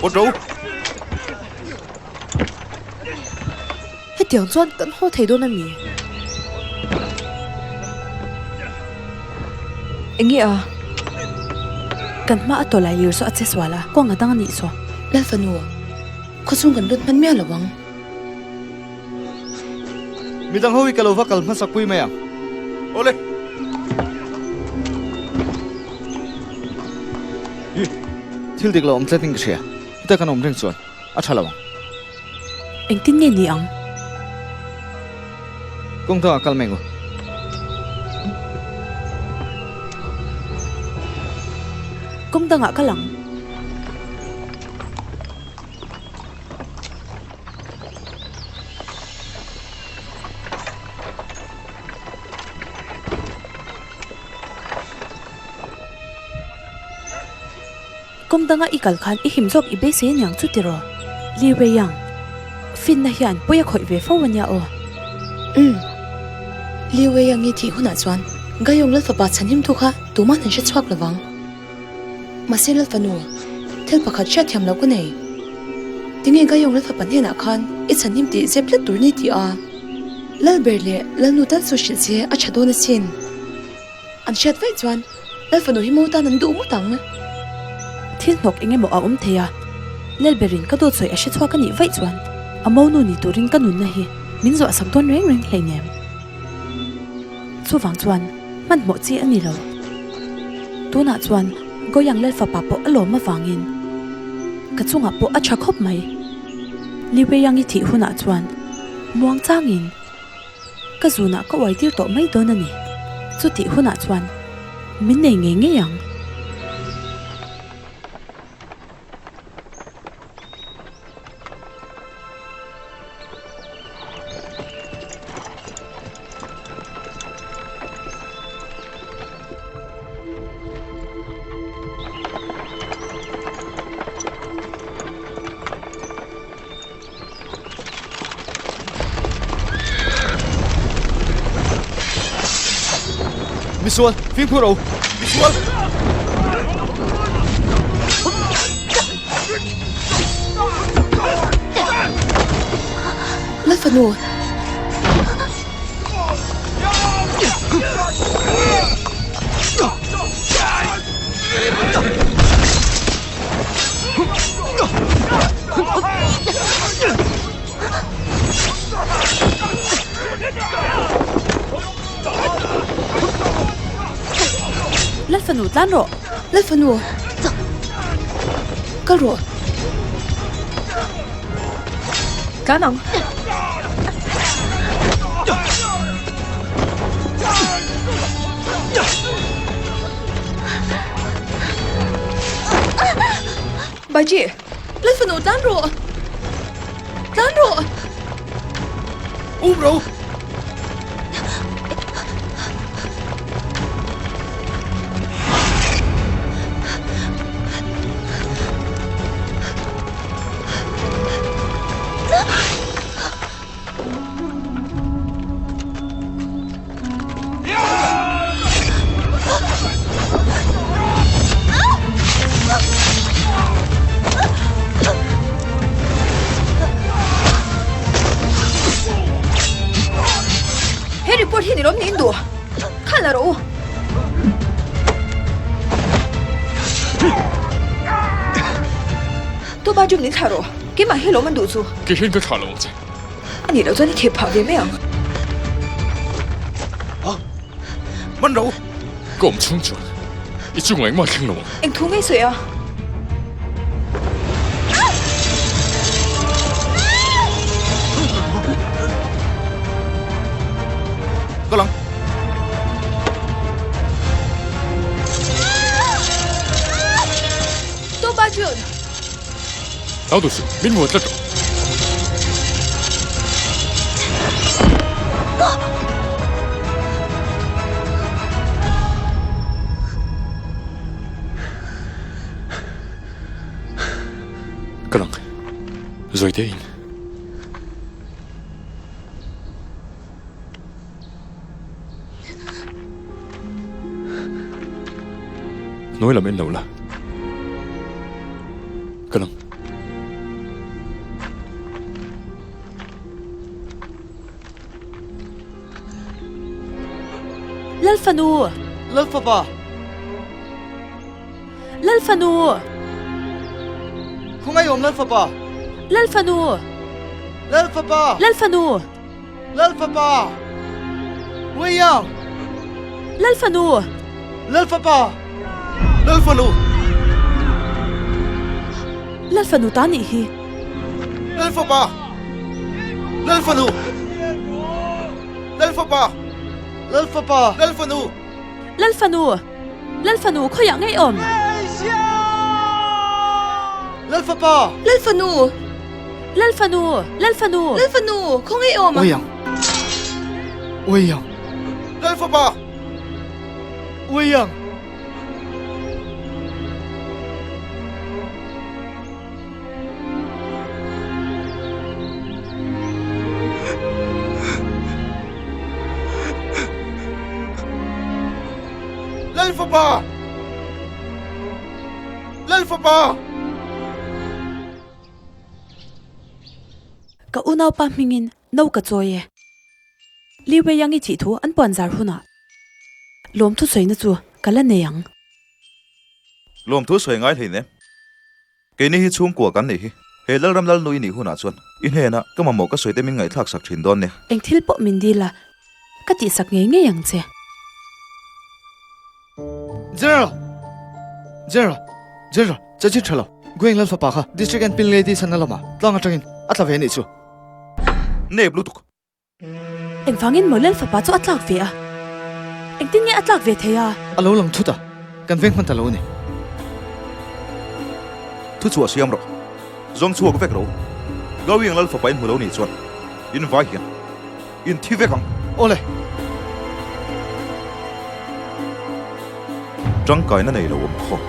Pawt ro. Hetiang chuan kan haw thei dawn a mi? Enge a? Kan hma a tawlai lir chu a che sual a, kawng a dang a nih chu. Lalfanu, khawchhung kan lut hman miah lo ang. Midang ho hi ka lo va kal hmasak pui mai ang. Awle. Hi, thil dik lo awm tlat in ka hria. Heta kan awm reng chuan a tha lo ang. Engtin nge ni ang? Kawng dangah kal mai ngu. Kawng dangah kal ang. Kawng danga i kal khan i him zawk i beisei aniang chu tiraw? Li Weiyang, Finna hian pawi a khawih ve fo ania aw. Umm. Li Weiyang i thih hunah chuan Gayong Lalfapa chhanhimtu kha tuman an hre chhuak lovang. Mahse Lalfanu, thil pakhat hriatthiam loh ka nei. Tinge Gayong Lalfapa hnenah khan i chhanhim tih zep tlat tur ni tih a? Lalber leh Lalnu tal chu hrilh che a tha dawn asin. An hriat vaih chuan Lalfanu hi mo tan an duh ngawt ang. Thil hnawk eng emaw a awm thei a, Lalberin ka dawt sawi a hre chhuak a nih vaih chuan a monu ni turin ka nunna hi min zuah sak dawn reng reng hleinem. Chuvang chuan hmanhmawh chi a ni lo. Tunah chuan Goyang Lalfapa pawh a lawm avangin ka chungah pawh a tha khawp mai. Li Weiyang-i thih hunah chuan muang changin ka zunah ka uai tir tawh mai dawn a ni. Chutih hunah chuan min nei ngei ngei ang. Misual, fimkhur ro! Misual! Lalfanu! Lalfanu tlan rawh! Lalfanu! Kal rawh! Tlan ang! Baiji! Lalfanu tlan rawh! Tlan rawh! Um ro! He report hi ni lawm niin duh kha la rawh u. Tu ba jun min thlah rawh keimah hi lawm an duh chu. Kei hian ka thlah lo ang che. A nih loh chuan i thep phah ve mai ang. Man ro! Ka awm chhung chuan i chungah engmah thleng lo ang. Eng thu ngei sawi a? Ka lang. Tu ba Jun! Hlau duh suh, min vuan tlat rawh. Ka lang, zawi te in. Hnuai lam en lo la. Ka lang. Lalfanu! Lalfapa! Lalfanu! Khawngaih awm Lalfapa! Lalfanu! Lalfapa! Lalfanu! Lalfapa! Weiyang! Lalfanu! Lalfapa! Lalfanu! Lalfanu ta nih hi. Lalfapa! Lalfanu! Lalfapa! Lalfapa! Lalfanu! Lalfanu! Lalfanu khawiah ngei awm? Lalfapa! Lalfanu! Lalfanu! Lalfanu! Lalfanu! Khawngaih awm a? Uiang! Uiang! Lalfapa! Uiang! Lalfapa! Lalfapa! Ka unaupa hmingin no ka chawi e. Li Weiyang i thih thu an puan zar hunah lawmthu sawina chu ka la nei ang. Lawmthu sawi ngai hleinem. Keini hi chhungkua kan nih hi. He Lalram Lalnu i nih hunah chuan i hnenah ka mamawh ka sawi te min ngaihthlak sak thin dawn nia. Eng thil pawh min dil a, ka tihsak ngei ngei ang che. General! General! General! Chanchin tha lo. Gueng Lal fapa kha District and Pin Lady chhanna lamah tlang atangin a tla ve a nih chu. Nep lutuk. Engvangin maw Lal fapa chu a tlak ve a? Engtin nge a tlak ve thei a? A lo lang thut a, kan veng hman ta lo a ni. Thu chhuah siam rawh. Zawng chhuak vek ro. Gauiang Lal fapa in hmu lo nih chuan in vai hian in thi vek ang. Awle. Tangkaina nei lo awm khaw.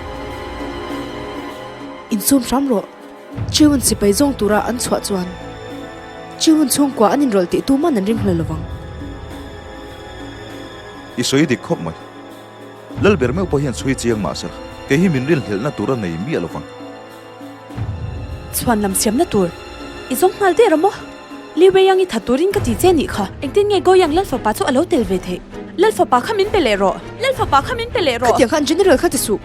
Insum hram rawh. Chiun sipai zawng tura an chhuah chuan Chiun chhungkua an inrawlh tih tuman an ring hle lovang. I sawi dik khawp mai. Lalber meuh pawh hian chhui chiang mah sela, kei hi min rinhlelhna tur a nei miah lovang. Chhuan lam siamna tur i zawng nghal der a maw? Li Weiyang i that turin ka ti che nih kha. Engtin nge Goyang Lalfapa chu a lo tel ve theih? Lalfapa kha min pe leh rawh! Lalfapa kha min pe leh rawh! Khatiang khan General kha ti suh.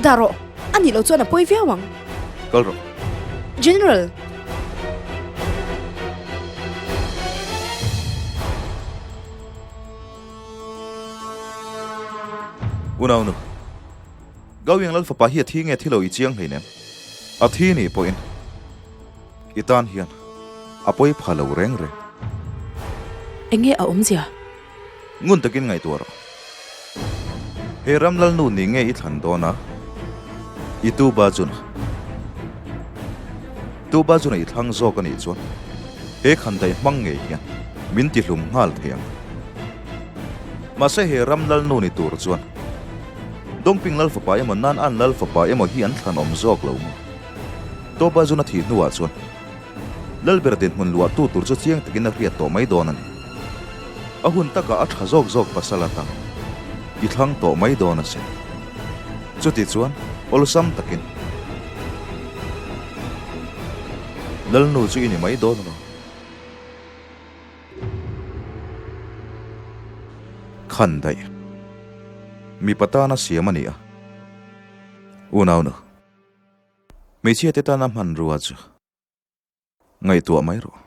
Dah rawh, a nih loh chuan a pawi viau ang. Kal rawh. General! Unaunu, Gauiang Lal fapa hi a thi nge thi lo i chiang hleinem. A thi nih pawhin i tan hian a pawi pha lo reng reng. Enge a awmzia? Ngun takin ngaihtuah rawh. He ram Lalnu nih nge i thlan dawn a? I tu ba chuna. Tu ba chuna i thlang zawk a nih chuan he khandai hmang ngei hian min tihlum nghal thei ang. Mahse he ram Lalnu ni tur chuan Dongping Lal fapa emaw Nan An Lal fapa emaw hi an thlan awm zawk lo maw? Toba zuna thih hnuah chuan Lalber dinhmun luahtu tur chu chiang takin a hriat tawh mai dawn a ni. A hun takah a tha zawk zawk pasal atan i thlang tawh mai dawn a sin. Chuti chuan awlsam takin Lalnu chu i ni mai dawn lo. Khan daih. Mipa tana siam a ni a. Unaunu. Hmeichhia te tana hmanrua chu ngaihtuah mai rawh.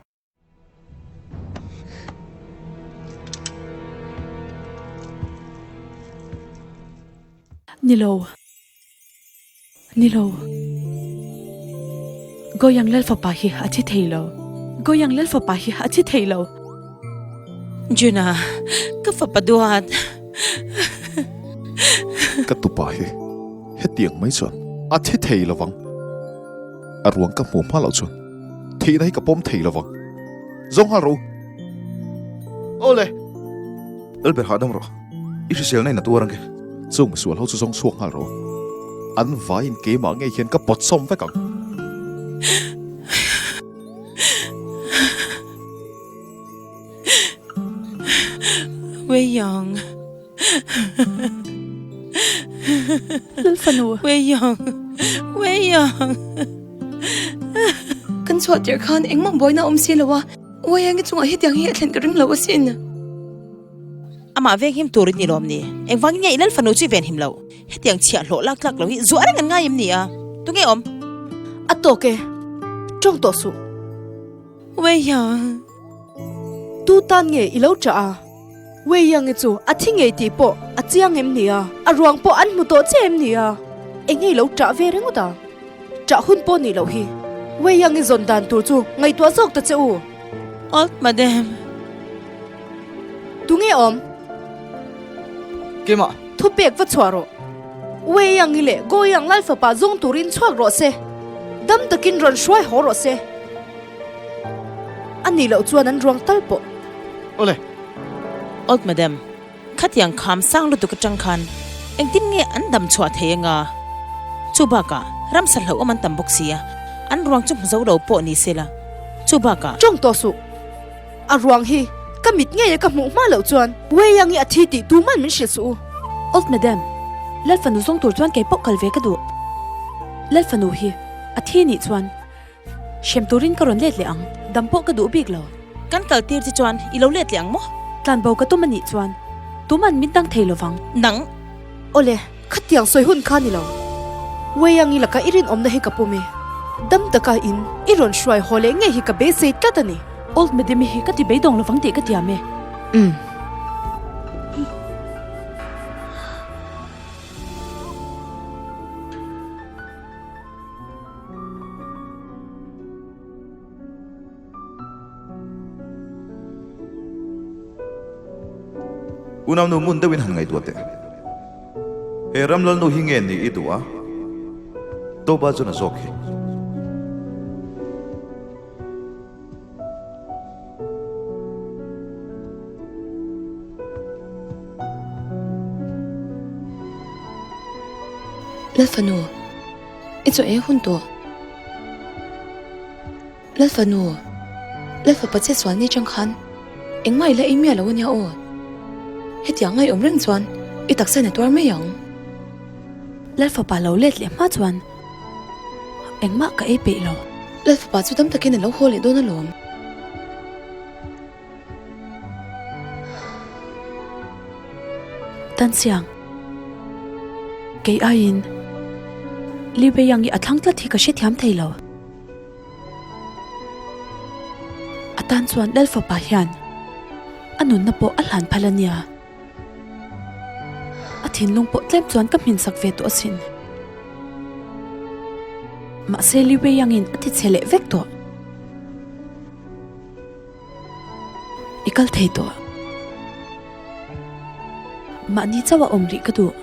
Ni lo. Ni lo. Goyang Lal fapa hi a thi thei lo. Goyang Lal fapa hi a thi thei lo. Juna, ka fapa duat. Ka tupa hi hetiang mai chuan a thi thei lovang. A ruang ka hmu hma loh chuan thihna hi ka pawm thei lovang. Zawng nghal rawh u. Awle. Lalber hahdam rawh. I hriselna in a tuar ang e. Chung misual ho chu zawng chhuak nghal rawh u. An vaiin keimah ngei hian ka pawt sawm vek ang. Wei Yang. Lalfanu. Wei Yang. Wei Yang. Kan chhuah tir khan engmah buaina a awm si lo a. Uaiangi chungah hetiang hi a thlen ka ring lo asin. Amah venghim tur in ni lawm ni? Engvangin nge i lal fanu chu i venhim loh? Hetiang chhiah hlawh lak tlak lo hi zuah reng an ngai em ni a? Tunge awm? A tawk e, tawng tawh suh. Weiyang. Tu tan nge i lo ṭah a? Weiyang-i chu a thi ngei tih pawh a chiang em ni a? A ruang pawh an hmu tawh che em ni a? Eng nge i lo ṭah ve ringawt a? Ṭah hun pawh nih loh hi. Weiyang-i zawn dan tur chu ngaihtuah zawk ta che u. Old Madam. Tunge awm? Keimah. Thupek va chhuah rawh. Weiyang-i leh Goyang Lal fapa zawng turin chhuak rawh se. Dam takin rawn hruai haw rawh se. A nih loh chuan an ruang tal pawh. Awle. Old Madam, khatiang kham sang lutuk atang khan engtin nge an dam chhuah thei anga? Chu bakah ramsa hlauhawm an tam bawk si a, an ruang chu hmu zo lo pawh ni se la. Chu bakah. Tawng tawh suh. A ruang hi ka mit ngei a ka hmuh hma loh chuan Weiyang hi a thi tih tuman min hrilh suh u. Old Madam, Lal fanu zawng tur chuan kei pawh kal ve ka duh. Lal fanu hi a thi nih chuan hrem turin ka rawn let leh ang, dam pawh ka duh bik lo. Kan kal tir che chuan i lo let leh ang maw? Tlanbo ka tum a nih chuan tuman min dang thei lovang. Nang. Awle, khatiang sawi hun kha ni lo. Weiyang i laka i rinawmna hi ka pum e. Dam taka in i rawn hruai haw leh ngei hi ka beisei tlat a ni. Old Madam-i hi ka ti beidawng lovang tih ka tiam e. Umm. Unau nu ngun deuhin han ngaihtuah teh. He ram lalnu hi nge ni i duh a? Toba chuan a zawk hi. Lalfanu, i chaw ei hun tawh. Lalfanu, Lalfapa che sual ni chang khan engmah i la ei miah lo ania aw. Hetiang ngaiawm reng chuan i taksa in a tuar mai ang. Lalfapa lo let leh hma chuan engmah ka ei peih lo. Lalfapa chu dam takin a lo haw leh dawn alawm. Tan Siang, kei aiin Li Weiyang hi a thlang tlat hi ka hrethiam thei lo. A tan chuan Lalfapa hian a nunna pawh a hlan phal a nia. A thinlung pawh tlem chuan ka hminsak ve tawh asin. Mahse Li Weiyangin a ti chhe leh vek tawh. I kal thei tawh. Mahni chauh a awm rih ka duh.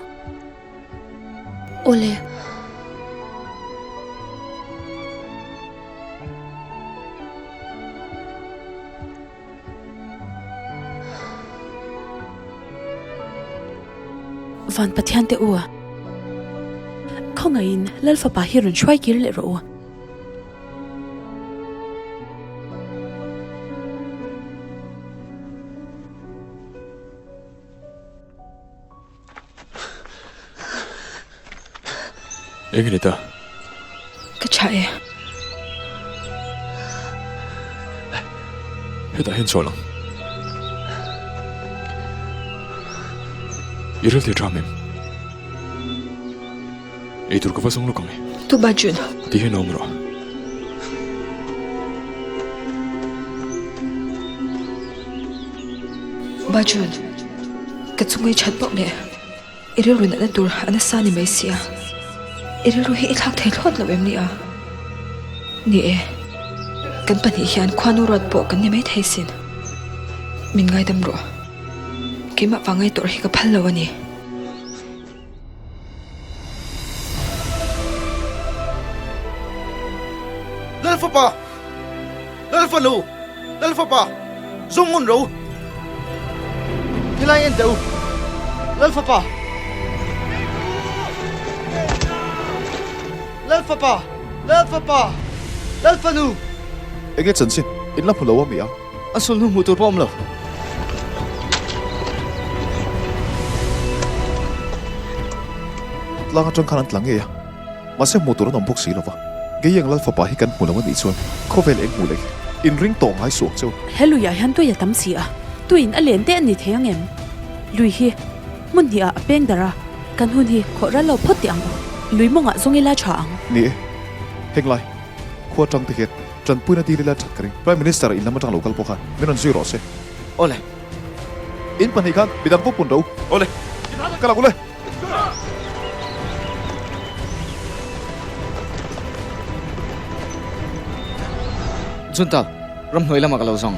Awle. Van Pathian te u a, khawngaihin Lal Fapa hi rawn hruai kir leh rawh u. Eng ni ta? Ka tha e. Hetah hian chawl ang. I rel thei ṭham em? Eitur ka va zawng lawk ang e. Tu ba Jun. Ti hian awm rawh. Ba Jun, ka chunga i that bawk leh i rilru natna tur a nasa ni mai sia. I rilru hi i thlak thei thlawt lo em ni a? Ni e, kan pahnih hian khuanu ruat pawh kan ni mai thei sin. Min ngaidam rawh. Keimah vang ngaihtuah hi ka phal lo a ni. Lalfapa! Lalfanu! Lalfapa! Zawng ngun ro! Tilai en teh u! Lalfapa! Lalfapa! Lalfapa! Lalfanu! Enge chanchin? In la hmu lo a mi a? A sulhnu hmuh tur pawh awm lo. Tlang atang khan an tla ngei a, mahse hmuh tur an awm bawk si lo va. Geieng Lal fapa hi kan hmu lo a nih chuan khawvel eng hmuh leh hi. Inring tawh ngai suh ang che u. He luiah hian tui a tam si a, tuiin a len te a ni thei ang em? Lui hi hmun hnih ah a peng darh a, kan hun hi khawh ral lo phawt teh ang u. Lui mawngah zawng ila tha ang. Ni e, henglai khua atang te hian tanpuina dil ila that ka ring. Prime Minister in lam atang lo kal pawh khan min rawn zui rawh se. Awle. In pahnih khan midang pawh pun ro. Awle. Ka la ule. Junta, ramhnuai lamah ka lo zawng.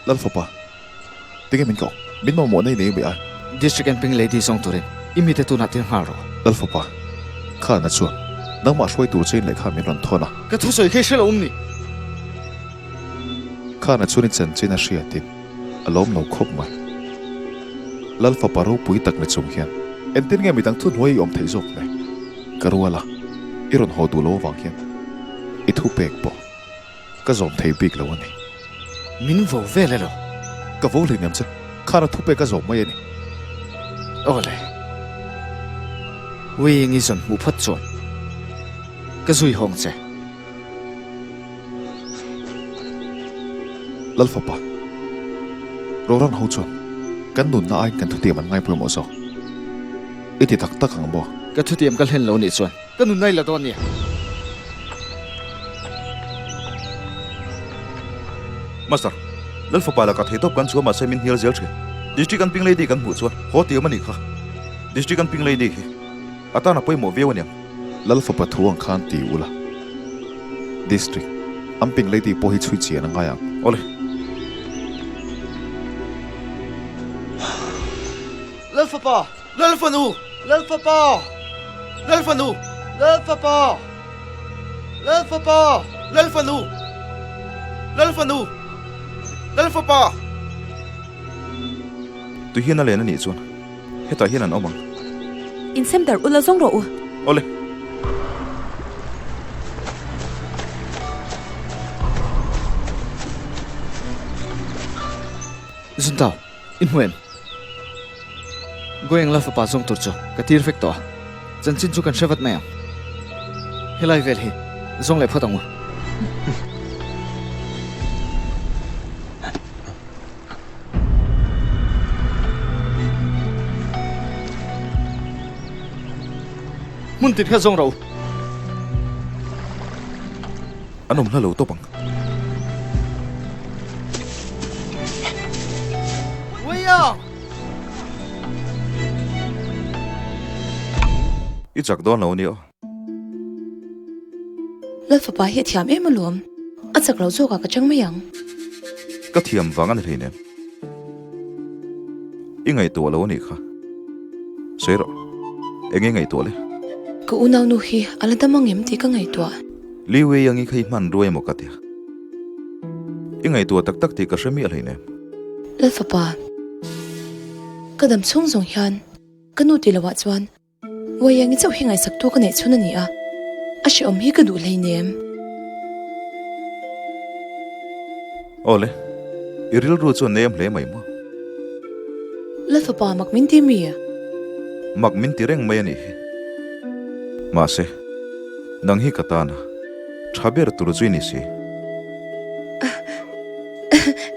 Lalfapa, tinge min koh? Min mamawh nei nei mai a. District and Pink Lady zawng turin i mite tunah tir nghal rawh. Lalfapa, Khana chuan nangmah hruai tur chein lehkha min rawn thawn a. Ka thusawi khi hre lo um ni. Khana chuan i chanchin a hriatin a lawm lo khawp mai. Lalfapa ropui tak ni chung hian entin nge midang thuhnuai i awm theih zawk le? Ka rual a, i rawn haw duh lo avang hian i thupek pawh. Ka zawm thei bik lo a ni. Min vo vel elo? Ka vo hlei nem che. Khan a thupe ka zawm mai a ni. Awle. Wing i zawn hmuh phawt chuan ka zui hawng che. Lalfapa, Roran ho chuan kan nunna aiin kan thutiam an ngaipawimawh zawk. I ti tak tak ang maw? Ka thutiam ka hlen lo nih chuan Ka nun nai la dawn nia. Master, Lal fapa lakah theitawp kan chhuah mahse min hnial zel thin. District an ping lady kan hmuh chuan haw tiam a nih kha. District an ping lady hi a tan a pawimawh viau aniang. Lal fapa thu ang khan ti ula. District an ping lady pawh hi chhui chian a ngai ang. Awle. Lal fapa! Lal fanu! Lal fapa! Lal fanu! Lal fapa! Lal fapa! Lal fanu! Lal fanu! Lal fapa! Tui hian a len a nih chuan hetah hian an awm ang. Insem darh ula zawng rawh u. Awle. Zuntau, I hmu em? Goeng la fapa zawng tur chu ka tir vek tawh a, chanchin chu kan hre vat mai ang. Helai vel hi zawng leh phawt ang u. Hmun tin kha zawng rawh u. An awm hla lo tawp ang. I chak dawn lo nia. Lal fapa hi a thiam em alawm. A chak lo zawkah ka chang mai ang. Ka thiam vang a ni hleinem. I ngaihtuah lo anih kha. Sawi rawh. Eng nge ngaihtuah le? Ka unaunu hi a la dam ang em tih ka ngaihtuah. Li Wei Yang-i kha i hman ruai emaw ka tia. I ngaihtuah tak tak tih ka hre miah hleinem. Lal fapa, ka dam chhung zawng hian ka nu tih lohah chuan Wei Yang-i chauh hi ngaihsak tu ka neih chhun a ni a, a hrehawm hi ka duh hleinem. Awle, i rilru chu a nem hle mai maw? Lal fapa, mak min ti mi? Mak min ti reng mai a nih hi. Mahse. Nang hi ka tan a, tha ber tur chu i ni si.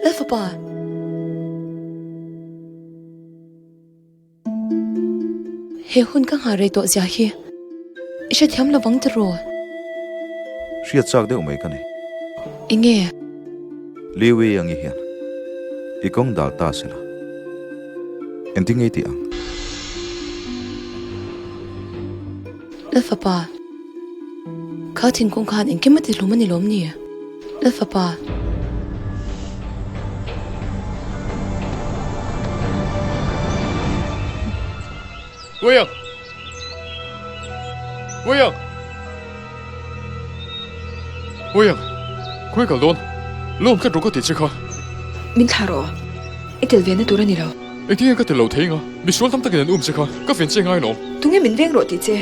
Lal fapa. He hun ka nghah rei tawh zia hi i hrethiam lovang tiraw? Hriat chak deuh mai ka ni. Enge? Liwi ang i hian i kawng dal ta sela. Engtin nge i tih ang? Lal fapa, kha thingkung khan engkim a ti hlum a ni lawm ni? Lal fapa. Wayang! Wayang! Wayang! Khawi kal dawn? Lawm tlat rawh ka ti che kha. Min thlah rawh. I tel ve na tur a ni lo. Engtin nge ka tel lo thei nga? Misual tam takin an um che kha, ka ven che ngai lawm. Tunge min veng rawh tih che?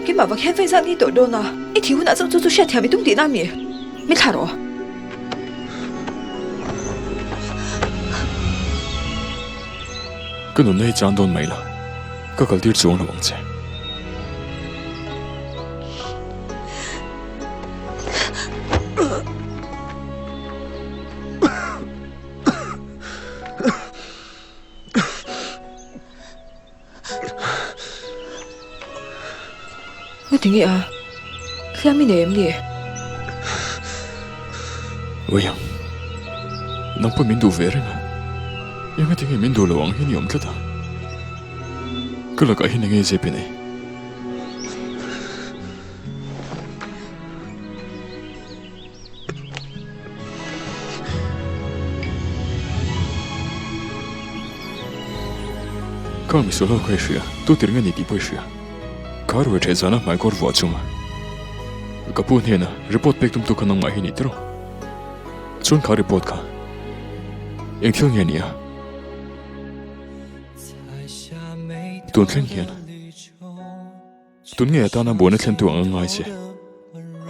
Keimah vang hian vei zat ni tawh dawn a, i thih hunah chauh chu chu hriatthiam i tum tihna a mi? Min thlah rawh. Ka nunna hi chan dawn mai la, ka kaltir chuang lo ang che. Nga tinge a? Hliam i nei em ni? William, nang pawh min duh ve reng a. Enga tinge min duh lo ang hian i awm tlat a? Ka lakah hian enge zep i nei? Ka misual ho kha i hria, tu tir nge ni tih pawh i hria. Ka ruai ṭheh zana hmaikawr vuah chunga ka pu hnena report pek tumtu kha nangmah hi ni tiraw? Chuan kha report kha eng thil nge ni a? Tun thleng hian. Tun nge atana buaina thlentu ang a ngai che?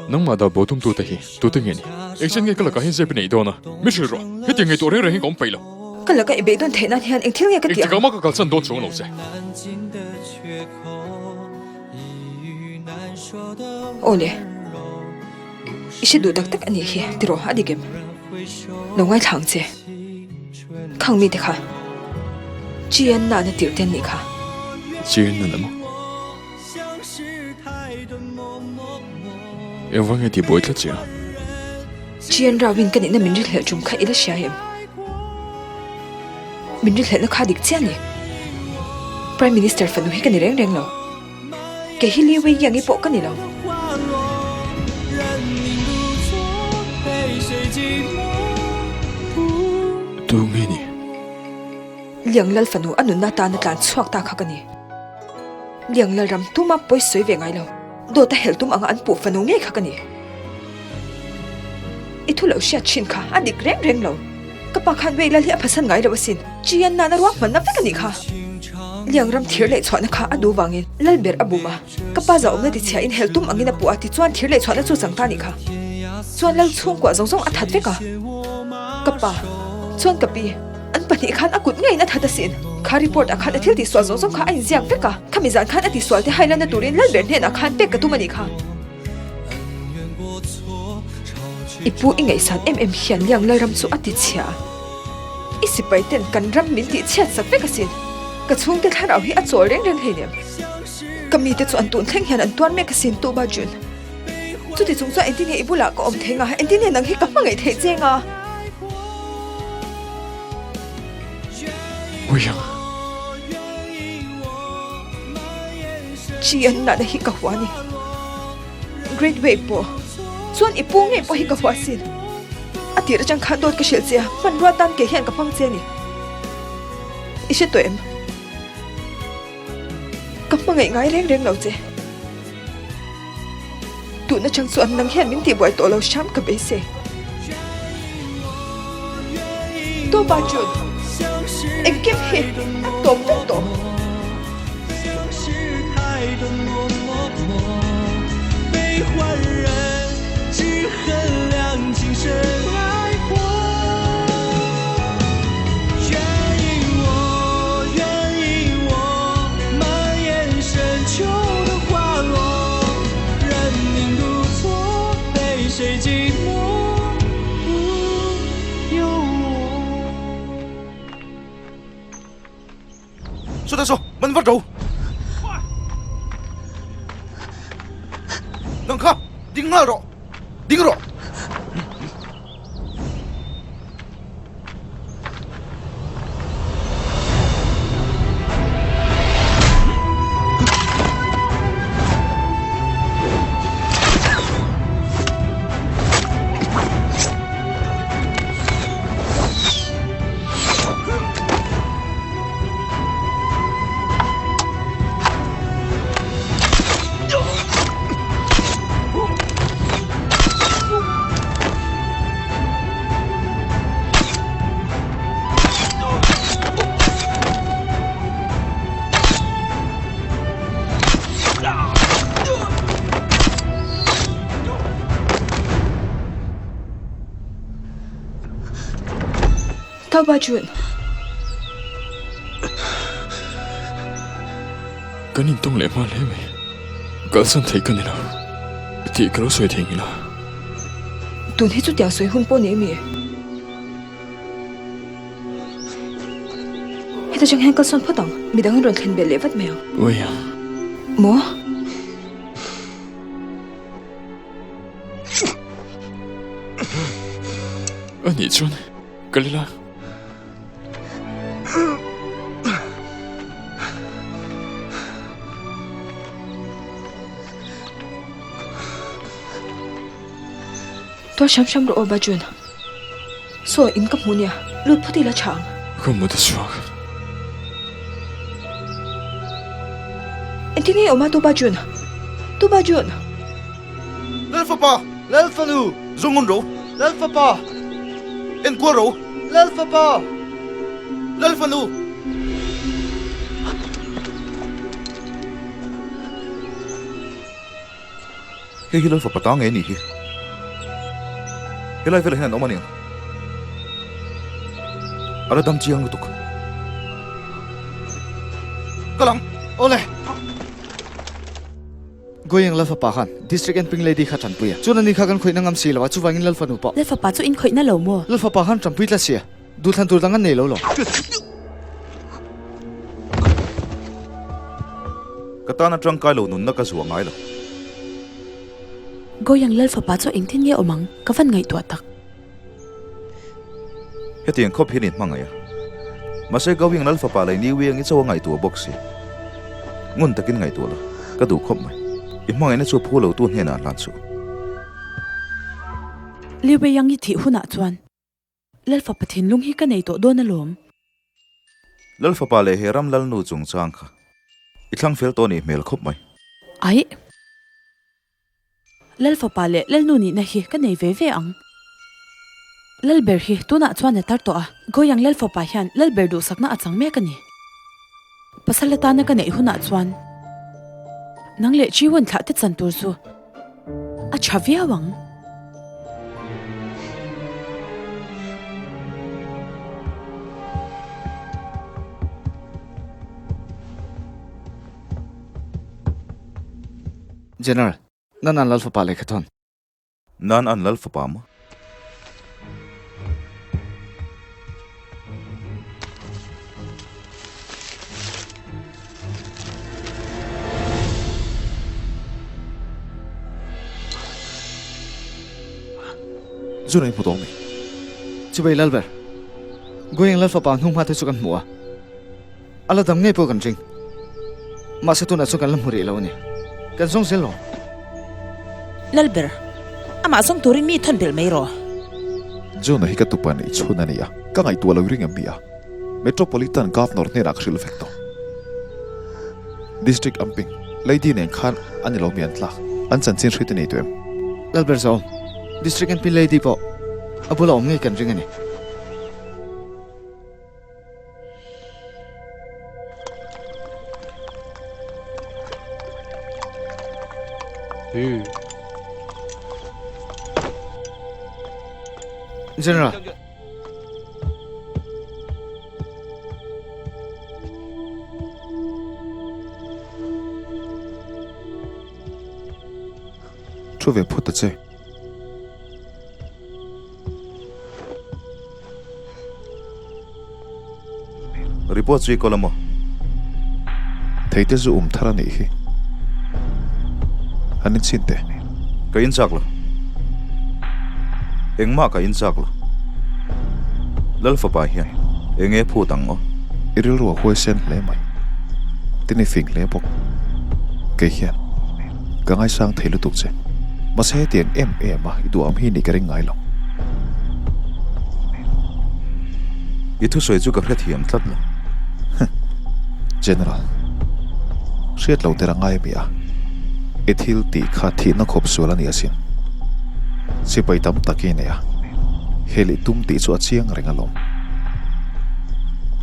Nangmah dah bo tumtute hi tute nge ni? Engchen nge ka lakah hian zep i neih dawn a? Mi hrilh rawh, hetiang ngaihtuah reng reng hi ka awm peih lo. Ka laka i beidawn theih nan hian eng thil nge ka tih ang? Engtikah mah ka kalsan dawn chuang lo che. Aw le, i hre duh tak tak a nih hi, tiraw a dik em? Lo ngaithla ang che. Khang mite kha Chian nana tirh te an nih kha. Chian nana maw? Engvang nge tih buai tlat che a? Chian Rauin ka nihna min rilhlelh tum kha i la hria em? Min rilhlelhna kha dik chiah a ni. Prime Minister fanu hi ka ni reng reng lo. Kei hi Li Wei Yang-i pawh ka ni lo. Tu nge ni? Liang Lal fanu a nunna atana tlan chhuak ta kha ka ni. Liang Lal ram tuma pawi sawi ve ngai lo. Dawt a helh tum anga an puh fanu ngei kha ka ni. I thu lo hriat thin kha a dik reng reng lo. Ka pa khan Wei Lal hi a phasan ngai lo asin. Chian nana ruahmanna vek a nih kha. Liang ram thir leh chhuahna kha a duh vangin Lal ber a bum a. Ka pa zahawmna tichhia in helh tum angin a puh a tichuan thir leh chhuahna chu chang ta a nih kha. Chuan Lal chhungkuah zawng zawng a that vek a. Ka pa chuan ka pi an pahnih khan a kut ngeiin a that asin. Kha report ah khan a thil tihsual zawng zawng kha a inziak vek a. Khami zan khan a tihsual te hailanna turin Lal ber hnenah khan pek ka tum a nih kha. I pu i ngaihsan em em hian Liang Lalram chu a ti chhia a. I sipai ten kan ram min tih chhiat sak vek asin. Ka chhungte thlarau hi a chawl reng reng hleinem. Ka mite chu an tun thleng hian an tuar mek asin Tu Ba Jun. Chuti chung chuan engtin nge i bulah ka awm thei nga, engtin nge nang hi ka hmangaih theih che nga? Uiang. Chi an nahna hi ka hua a ni. Great Way pawh chuan i pu ngei pawh hi ka hua asin. A tir atang khan dawt ka hrilh che a, hmanrua tan kei hian ka hmang che a ni. I hre tawh em? Ka hmangaih ngai reng reng lo che. Tun atang chuan nang hian min tihbuai tawh lo hram ka beisei. Tawpa Jun, engkim hi a tawp vek tawh. Sawtah saw, man vat ro! Nang kha, ding nghal rawh! Ding rawh! Tao Ba Jun. Kan intawng leh hma hle mai. Kalsan thei ka ni lo tih ka lo sawi thei ngila. Tun hi chutiang sawi hun pawh ni emi? Heta chang hian kalsawn phawt ang, midang in rawn thlen belh leh vat mai ang. Ui. Maw? A nih chuan kal ila. Tual hram hram rawh aw Bajun. Saw in ka hmu nia, lut phawt ila tha ang. Ka mut a chhuak. Engtin nge i awm a Tu Bajun? Tu Bajun! Lalfapa! Lalfanu! Zungun ro! Lalfapa! Enkual ro! Lalfapa! Lalfanu! Hei hi Lalfapa ta ngei a nih hi. Helai velah hian an awm a niang. A la dam chiang lutuk. Ka lang! Awle! Goyang Lalfapa khan District and Ping Lady kha tanpui a. Chuan ani kha kan khawihna ngam si lo a, chuvangin Lalfanu pawh. Lalfapa chu in khawihna lo maw? Lalfapa khan tanpui tlat sia, duhthlan tur dang an nei lo lo. Ka tan atang kai lo nunna ka zuah ngai lo. Goyang Lalfapa chu engtin nge awm ang? Ka van ngaihtuah tak. Hetiang khawp hian in hmangaih a. Mahse Gawing Lal fapa lei Niwi ang i cho a ngaihtuah bawk si. Ngun takin ngaihtuah la, ka duh khawp mai. I hmangaihna chu phu lo tu hnenah hlan suh. Liwei ang i thih hunah chuan Lal fapa thinlung hi ka nei tawh dawn alawm. Lal fapa leh he ram Lalnu chungchang kha i thlang fel tawh nih hmel khawp mai. Aih. Lal fapa leh Lalnu nihna hi ka nei ve ve ang. Lalber hi tunah chuan a tar tawh a, Goyang Lal fapa hian Lalber duhsakna a chang mek a ni. Pasal atana ka neih hunah chuan nang leh Chiwon thlah te chan tur chu a tha viau ang. General, Nan an Lal fapa lehkha thawn. Nan an Lal fapa maw? Zun a inhmu tawh mi? Chubei Lalber, Goyang Lal fapa hnung hma te chu kan hmu a. A la dam ngei pawh kan ring. Mahse tunah chuan kan la hmu rih lo a ni. Kan zawng zel lo. Lalber, amah zawng turin mi thawn belh mai rawh. Jona hi ka tupa neih chhun a ni a, ka ngaihtuah lo ring em mi a? Metropolitan Governor hnenah ka hrilh vek tawh. District Amping, Lady nen khan a ni lo mi an tlak, an chanchin hriat i nei tawh em? Lalber Zawm, District Amping Lady pawh a bula awm ngei kan ring a ni. General. Thu ve phawt ta che. Report chu i kawl a maw? Theite zu um thar a nih hi. Han inchhin teh. Ka inchak lo. Engmah ka inchak lo. Lal fapa hian eng nge phut ang aw? I rilru a huaisen hle mai. Tin i fing hle bawk. Kei hian ka ngaisang thei lutuk che. Mahse hetiang em em a i duham hi nih ka ring ngai lo. I thusawi chu ka hrethiam tlat lo. Huh. General. Hriat lo ter a ngai mi a. I thil tih kha thihna khawp sual a ni asin. Sipai tam tak i nei a. Hel i tum tih chu a chiang reng alawm.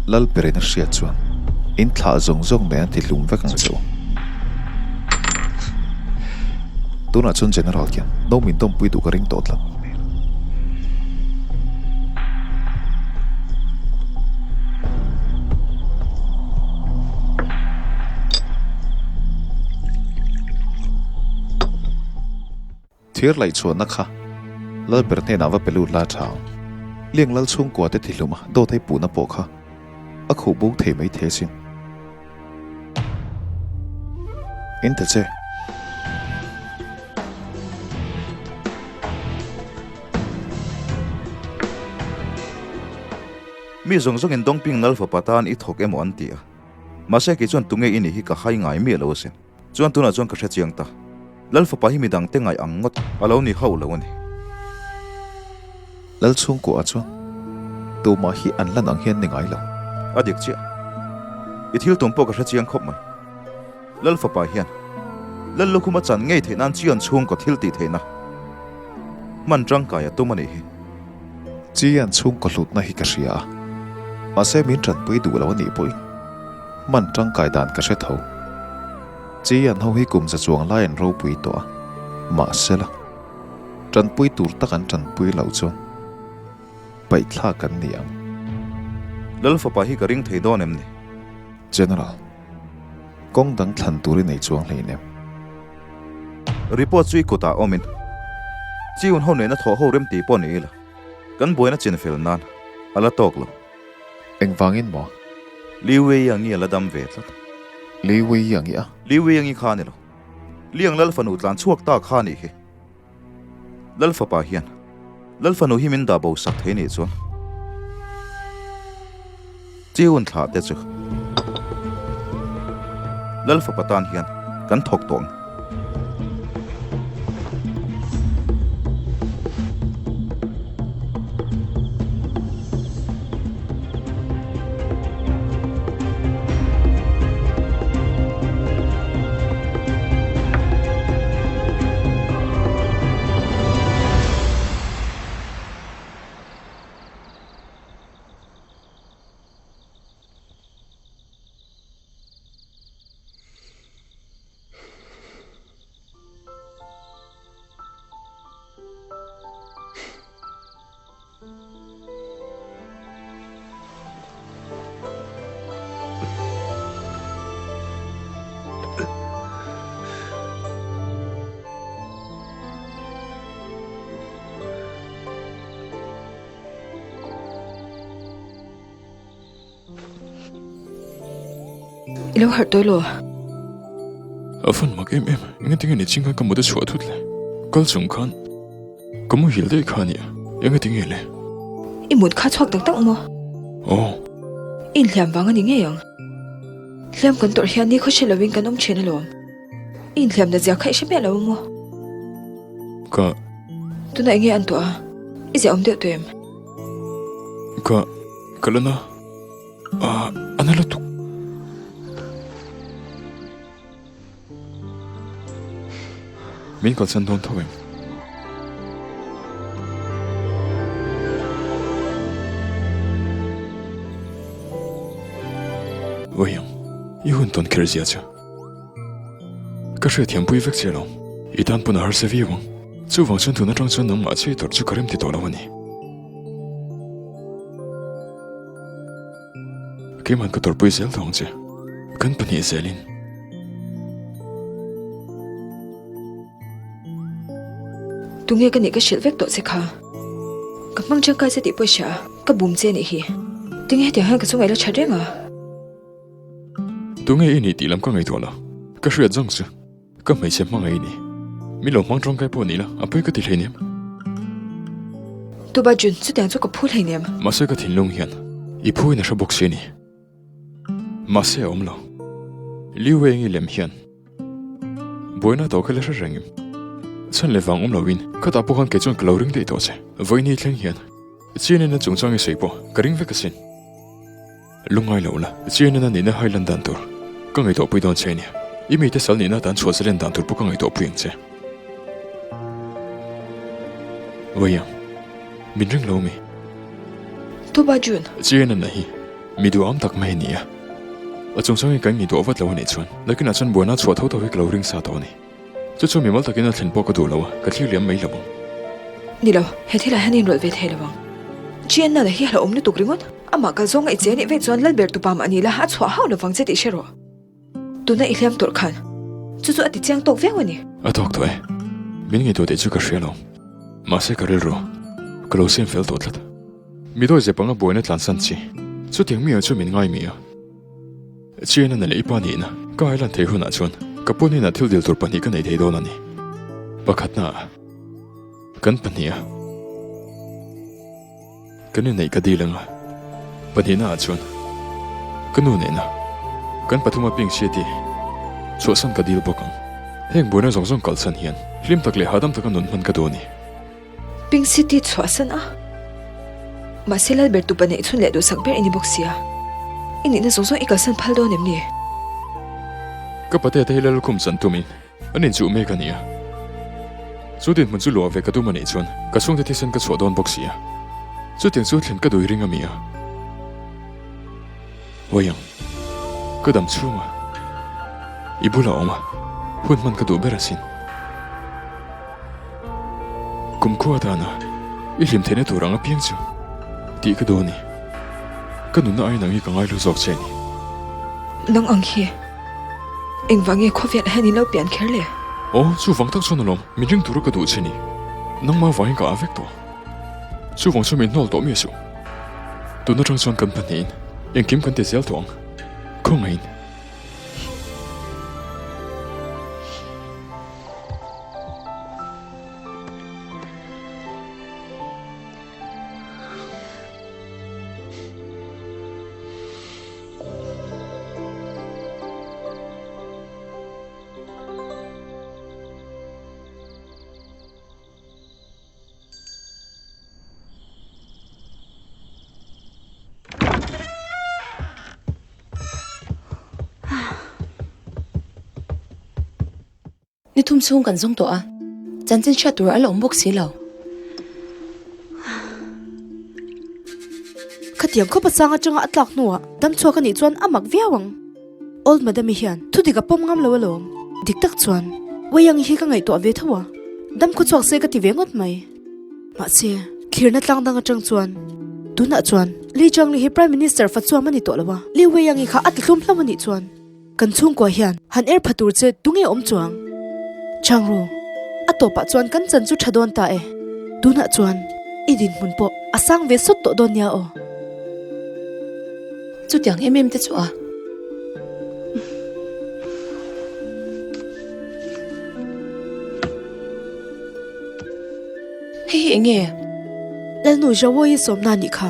Lalperin a hriat chuan in thlah zawng zawng nen an ti hlum vek ang che u. Tunah chuan General khian no min tawmpui duh ka ring tawh tlat. Thir laih chhuahna kha Lalber hnenah va pe lut la tha ang. Liang lal chhungkua te tihlum a dawt hei puhna pawh kha a khuh bo thei mai thei asin. In ta che. Mi zawng zawngin Dongping lal fapa tan i thawk emaw an ti a. Mahse kei chuan tunge i nih hi ka hai ngai miah lo asin. Chuan tunah chuan ka hre chiang ta. Lal fapa hi midang te ngaih ang ngawt a lo ni hauh lo a ni. Lal chhungkuah chuan tumah hi an lan ang hian ni ngai lo. A dik chiah. I thil tum pawh ka hre chiang khawp mai. Lal fapa hian Lal lukhum a chan ngei theih nan Chian chhungkaw thil tih theihna hman tangkai a tum a nih hi. Chian chhungkaw hlutna hi ka hria a, mahse min tanpui duh lo a nih pawhin hman tangkai dan ka hre tho. Chian ho hi kum za chuang lai an ropui tawh a, mahsela tanpui tur tak an tanpui loh chuan paihthlak an ni ang. Lal fapa hi ka ring thei dawn em ni? General, kawng dang thlan tur i nei chuang hleinem. Report chu i kutah awmin Chiun ho nena thawh ho rem tih pawh ni ila, kan buaina chin fel nan a la tawk lo. Engvangin maw? Liu Wei Yangi a la dam ve tlat. Liu Wei Yangi a? Liu Wei Yangi kha a ni lo. Liang Lal fanu tlan chhuak ta kha a nih hi. Lal fapa hian Lal fanu hi min dah bo sak thei nih chuan Chiun thlah te chu Lal fapa tan hian kan thawk tawh ang. I lo harh tawh elaw? A fan mak em em, engati nge ni ching khan ka mut a chhuah thut le? Kal chung khan ka muhil daih kha a nia, engati nge le? I mut kha chhuak tak tak maw? Aw. I inhliam vang a ni ngei ang. Hliam kan tawrh hian ni khawhre lovin kan awm thin alawm. I inhliam na zia kha i hre miah lo a maw? Ka. Tunah enge an tuah a? I ziah awm deuh tawh em? Ka. Ka la na. Ah, a na lutuk. Min kalsan dawn tho em? Vawiang, i hun tawn kher zia chu. Ka hriatthiam pui vek che lo. I tan pawn a harsa viau ang. Chuvang chuan tun atang chuan nangmah chei tawrh chu ka rem ti tawh lo a ni. Keimah ka tawrhpui zel tawh ang che. Kan pahnih zelin. Tunge ka nih ka hrilh vek tawh che kha. Ka hmang tangkai che tih pawh i hria a, ka bum che anih hi. Tinge hetiang hian ka chungah i la that reng a? Tunge i nih tih lam ka ngaihtuah lo. Ka hriat zawng chu. Ka hmeichhe hmangaih i ni. Min lo hmang tangkai pawh ni la, a pawi ka ti hleinem. Tuba Jun, chutiang chu ka phu hleinem. Mahse ka thinlung hian i phu in a hre bawk si a ni. Mahse a awm lo. Liu Wei ngi lem hian buaina tawh kha la hre reng em? Chhan leh vang awm loin khatah pawh khan kei chuan ka lo ring daih tawh che. Vawiin thleng hian Chian in a chungchang i sawi pawh ka ring vek asin. Lungngai lo la, chian in a nihna hai lan dan tur ka ngaihtuah pui dawn che a nia. I mite sal nihna atan chhuah zalen dan tur pawh ka ngaihtuah pui ang che. Vawiang, min ring lo mi? Tuba June. Chian in a hi mi duham tak mai a ni a. A chungchang hi kan ngaihtuah vat lo a nih chuan nakinah chuan buaina chhuah tho tho hi ka lo ring sa tawh a ni. Chu chu mimal takin a thlen pawh ka duh lo a, ka thlir liam mai lo ang. Ni lo, he thilah hian inrawlh ve thei lo ang. Chianna la hi a hlauhawm lutuk ringawt. Amah kal zawnga i che nih vek chuan Lalber tupa mah ni la a chhuah hauh lovang che tih hre rawh. Tuna i hliam tawrh khan chu chu a ti chiang tawk viau a ni. A tawk tawh e. Min ngaihtuah tih chu ka hria lo. Mahse ka rilru ka lo siam fel tawh tlat. Mi dawi zep anga buaina tlansan chi. Chutiang mi ah chu min ngai mi a. Chian a na leh i pa nihna ka hailan theih hunah chuan ka pu hnenah thil dil tur pahnih ka nei thei dawn a ni. Pakhatna ah kan pahniha kan inneih ka dil anga pahnihna ah chuan ka nu nena kan pathuma ping city chhuahsan ka dil bawk ang. Heng buaina zawng zawng kalsan hian hlim tak leh hahdam taka nun hman ka duh a ni. Pink City chhuahsan a, mahse Lalber tupa neih chhun leh duhsak ber i ni bawk sia. I nihna zawng zawng i kalsan phal dawn em ni? Ka patea te hi Lallukhum chan tumin an inchuh mek a ni a. Chu dinhmun chu luah ve ka tum a nih chuan ka chhungte thisen ka chhuah dawn bawk sia. Chutiang chu thlen ka dui ring a mi a. Wayang, ka dam chhunga i bulah awm a, hun hman ka duh ber asin. Kumkhua atana i hlim theihna tur ang apiang chu tih ka duh a ni. Ka nunna aiin ang hi ka ngaihlu zawk che a ni. Nang ang hi engvang nge khawvel ah hian in lo pian kher le? Aw, chuvang tak chuan alawm min ring tura ka duh che ni. Nangmah vangin ka ah vek tawh. Chuvang chu min hnawl tawh mi a suh. Tun atang chuan kan pahnihin engkim kan ti zel tawh ang. Khawngaihin. Ni thum chhung kan zawng tawh a, chanchin hriat tur a la awm bawk si lo. Khatiang khawpa sang atanga a tlak hnuah damchhuak a nih chuan a mak viau ang. Old Madam-i hian thudik a pawm ngam lo alawm. Dik tak chuan Wei-ang hi ka ngaihtuah ve tho a, dam khaw chhuak se ka ti ve ngawt mai. Mahse, thlirna tlang dang atang chuan tunah chuan Li Changli hi Prime Minister fa chuam a ni tawh lo a, Li Wei-ang-i kha a tihlum hlauh a nih chuan kan chhungkua hian han er pha tur che tunge awm chuang? Changru, a tawpah chuan kan chan chu tha dawn ta e. Tunah chuan i dinhmun pawh a sang ve sawt tawh dawn nia aw. Chutiang em em te chu a. Hei hi enge? Lalnu Jawoyi sawmna nih kha.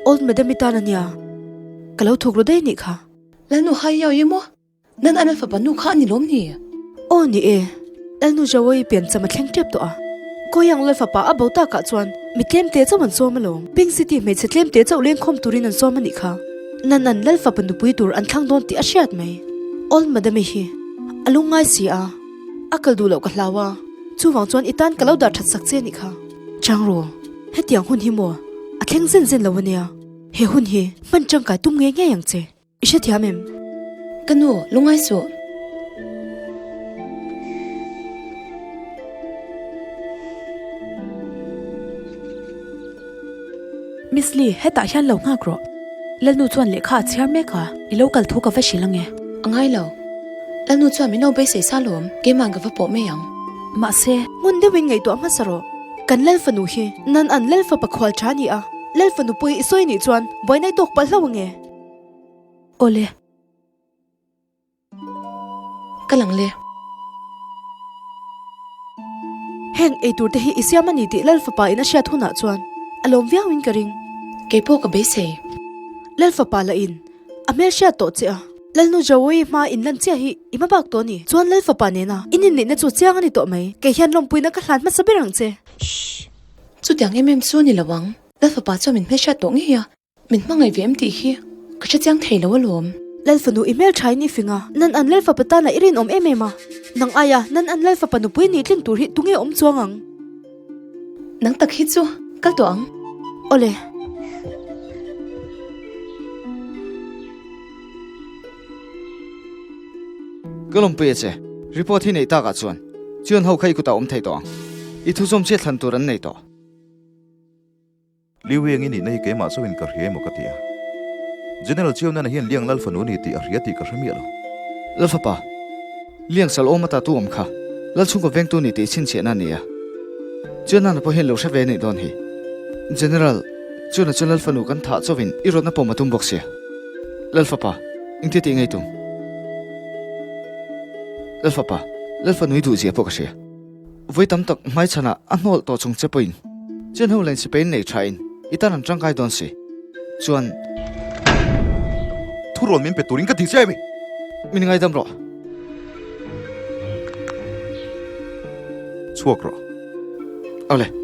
Old Madam i tan a nia. Ka lo thuk ru daih nih kha. Lalnu hai yau i maw? Nan an fapa nu kha a ni lawm ni? Aw ni e, Lalnu Jawoyi piancham a thleng tep tawh a. Kawiyang Lal fapa a bo takah chuan mi tlemte chauh an sawm alawm. Pink City hmeichhe tlemte chauh lengkhawm turin an sawm a nih kha. Nan an Lal fapa nupui tur an thlang dawn tih a hriat mai. Old Madame hi a lungngai si a, a kal duh loh ka hlau a, chuvang chuan i tan ka lo dah that sak che a nih kha. Changru, hetiang hun hi maw a thleng zen zen lo a nia. He hun hi hman tangkai tum ngei ngei ang che. I hrethiam em? Ka nu, lungai suh. Miss Lee, hetah hian lo nghak rawh. Lalnu chuan lehkha a chhiar mek a, i lo kal thu ka va hrilh ange. A ngai lo. Lalnu chuan min lo beisei sa lawm, keima'n ka va pawh mai ang. Mahse. Ngun deuhin ngaihtuah hmasa rawh. Kan Lalfanu hi nan an Lalfapa khual tha a ni a, Lalfanu pawh hi i sawi nih chuan buaina i tawk palh hlauh ange. Awle. Ka lang le. Heng eitur te hi i siam a ni tih Lal fapa in a hriat hunah chuan a lawm viau in ka ring. Kei pawh ka beisei. Lal fapa lah in a hmel hriat tawh che a. Lalnu Jawoyi hma in lan chiah hi i hma bak tawh a ni. Chuan Lal fapa nena in inneihna chu chiang a ni tawh mai. Kei hian lawmpuina ka hlan hmasa ber ang che. Shh. Chutiang em em chu a ni lo ang. Lal fapa chuan min hmel hriat tawh ngei a. Min hmangaih ve em tih hi ka hre chiang thei lo alawm. Lalfanu i hmel thain i fing a, nan an Lalfapa tana i rinawm em em a, nang aia nan an Lalfapa nupui nih tlin tur hi tunge awm chuang ang? Nang tak hi chu kal tawh ang. Awle. Ka lawmpui a che, report hi neih takah chuan Chian ho kha i kutah awm thei tawh ang. I thuzawm chiah thlan tur an nei tawh. Liu Weng i nihna hi keimah chauhin ka hria emaw ka ti a. General Chiao Nana hian Liang Lal fanu a ni tih a hria tih ka hre miah lo. Lal fapa, Liang sal awm ata tu awm kha? Lalchhungkaw vengtu ni tih chhinchhiahna a ni a. Chuan pawh hian lo hre ve anih dawn hi. General, Chuan a chuan Lalfanu kan thah chauhin i rawtna pawm a tum bawk sia. Lalfapa, engtia tih ngei tum? Lalfapa, Lalfanu i duh zia pawh ka hria. Vawi tam tak hmaichhanah a hnawlh tawh chung che pawhin Chuan ho len sipain nei thain i tan an tangkai dawn si. Chuan. Thurawn min pe turin ka ti che mi. Min ngaidam rawh. Chhuak rawh. Awle.